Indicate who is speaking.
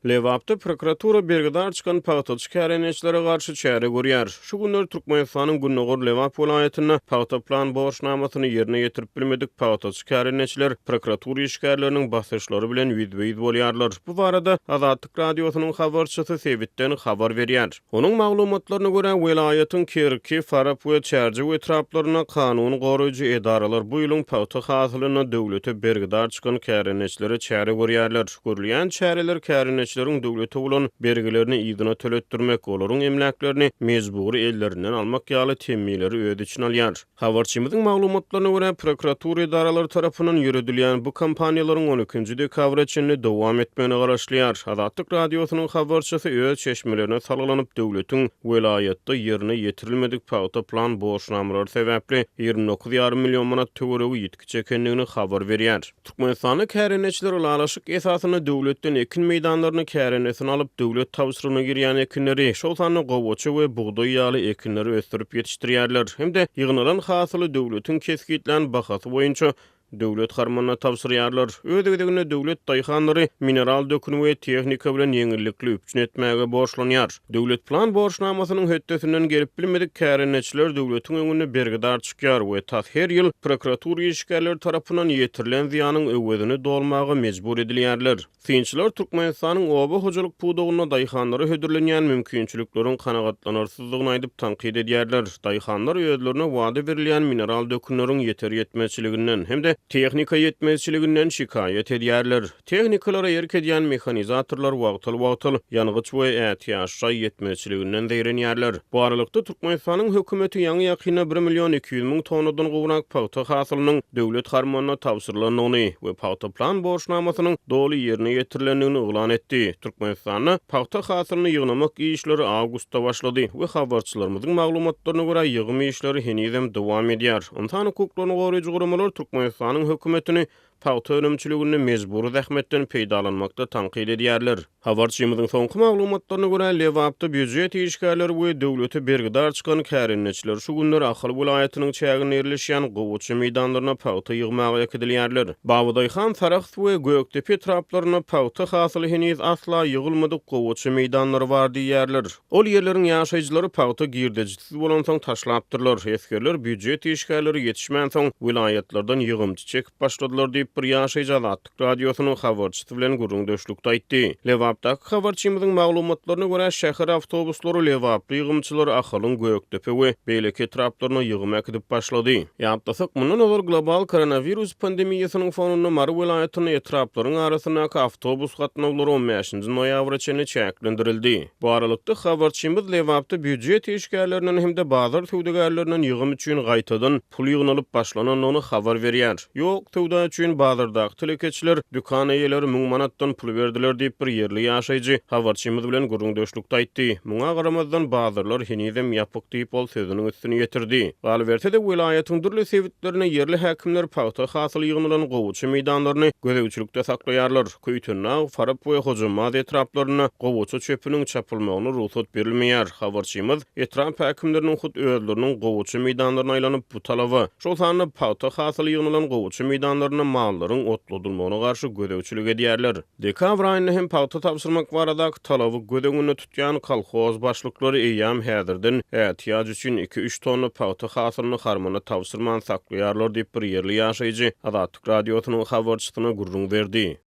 Speaker 1: Lebapda prokuratura bergidar çykan pagtaçy kärendeçilere garşy çäre görýär. Şu günler Türkmenistanyň gündogar Lebap welaýatynda pagta plan borçnamasyny ýerine ýetirip bilmedik pagtaçy kärendeçiler prokuratura işgärleriniň basyşlary bilen ýüzbe-ýüz bolýarlar. Bu barada Azatlyk Radiosynyň habarçysy sebitden habar berýär. Onuň maglumatlaryna görä, welaýatyň Kerki, Farap we Çärjew etraplarynda kanun goraýjy edaralar bu ýylyň pagta hasylynda döwlete bergidar çykan kärendeçilere çäre görýärler. Görülýän çäreler kärendeçileriň döwlete bolan bergilerini yzyna töletdirmek, olaryň emläklerini mejbury ellerinden almak ýaly temmileri öz içine alýar. Habarçymyzyň maglumatlaryna görä, prokuratura edaralary tarapyndan ýöredilýän bu kampaniýalaryň on ikinji dekabra çenli dowam etmegine garaşylýar. Azatlyk Radiosynyň habarçysy öz çeşmelerine salgylanyp, döwletiň welaýatda ýerine ýetirilmedik pagta plan borçnamalary sebäpli 29 ýarym million manat töweregi ýitgi çekendigini habar berýär. Türkmenistanda kärendeçiler ylalaşyk esasynda döwletden ekin meýdanlaryny kärendesine alyp, döwlet tabşyrygyna girýän ekinleri, şol sanda gowaça we bugdaý ýaly ekinleri ösdürip ýetişdirýärler hem-de ýygnalan hasyly döwletiň kesgitlän bahasy boýunça döwlet harmanyna tabşyrýarlar. Öz gezeginde döwlet daýhanlary mineral dökün we tehnika bilen ýeňillikli üpjün etmäge borçlanýar. Döwlet plan borçnamasynyň hötdesinden gelip bilmedik kärendeçiler döwletiň öňünde bergidar çykýar we tas her ýyl prokuratura işgärleri tarapyndan ýetirilen zyýanyň öwezini dolmaga mejbur edilýärler. Synçylar Türkmenistanyň oba hojalyk pudagynda daýhanlara hödürlenýän mümkinçilikleriň kanagatlanarsyzdygyny aýdyp tankyt edýärler. Daýhanlar özlerine wada berilýän mineral dökünleriň ýeter-ýetmezçiliginden hem-de tehnika ýetmezçiliginden şikaýat edýärler. Tehnikalara erk edýän mehanizatorlar wagtal-wagtal ýangyç we ätiýaç şaý ýetmezçiliginden zeýrenýärler. Bu aralykda, Türkmenistanyň hökümeti ýaňy-ýakynda bir million 200 müň tonnadan gowrak pagta hasylynyň döwlet harmanyna tabşyrylandygyny we pagta plan borçnamasynyň doly ýerine ýetirilendigini yglan etdi. Türkmenistanda pagta hasylyny ýygnamak işleri awgustda başlady we habarçylarymyzyň maglumatlaryna görä, ýygym işleri henizem dowam edýär. Ynsan hukuklaryny goraýjy guramalar Türkmenistanyň hökümetini pagta önümçiliginde mejbury zähmetden peýdalanmakda tankyt edýärler. Habarçymyzyň soňky maglumatlaryna görä, Lebapda býujet işgärleri we döwlete bergidar çykan kärendeçiler şu günler Ahal welaýatynyň çäginde ýerleşýän gowaça meýdanlaryna pagta ýygmaga äkidilýärler. Babadaýhan, Sarahs we Gökdepe etraplarynda pagta hasyly heniz asla ýygylmadyk gowaça meýdanlary bar diýýärler. Ol ýerleriň ýaşaýjylary pagta girdejisiz bolansoň taşlapdyrlar. Esgerler býujet işgärleri ýetişmänsoň, welaýatlardan ýygymçy çekip başladylar diýip, bir ýaşaýjy Azatlyk Radiosynyň habarçysy bilen gürrüňdeşlikde aýtdy. Lebapdaky habarçymyzyň maglumatlaryna görä, şäher awtobuslary lebaply ýygymçylary Ahalyň Gökdepe we beýleki etraplaryna ýygym äkidip başlady. Ýatlasak, mundan ozal global koronawirus pandemiýasynyň fonunda Mary welaýatynda etraplaryň arasyndaky awtobus gatnawlary on bäşinji noýabra çenli çäklendirildi. Bu aralykda, habarçymyz Lebapda býujet işgärlerinden hem-de bazar söwdagärlerinden ýygym üçin gaýtadan pul ýygnalyp başlanandygyny habar berýär. Ýok, söwda üçin bazardaky telekeçiler, dükan eýeleri müň manatdan pul berdiler diýip, bir ýerli ýaşaýjy habarçymyz bilen gürrüňdeşlikde aýtdy. Muňa garamazdan, bazarlar henizem ýapyk diýip, ol sözüniň üstüni ýetirdi. Galyberse-de, welaýatyň dürli sebitlerinde ýerli häkimler pagta hasyly ýygnalan gowaça meýdanlaryny gözegçilikde saklaýarlar. Köýtendag, Farap we Hojambaz etraplarynda gowaça çöpüniň çapylmagyna rugsat berilmeýär. Habarçymyz etrap häkimleriniň hut özleriniň gowaça meýdanlaryna aýlanyp, bu talaba, şol sanda pagta hasyly ýygnalan gowaça meýdanlarynda mallaryň otladylmagyna garşy gözegçilik edýärler. Dekabr aýynda hem pagta tabşyrmak baradaky talaby göz öňünde tutýan kolhoz başlyklary eýýäm häzirden ätiýaç üçin iki-üç tonna pagta hasylyny harmana tabşyrman saklaýarlar diýip, bir ýerli ýaşaýjy Azatlyk Radiosynyň habarçysyna gürrüň berdi.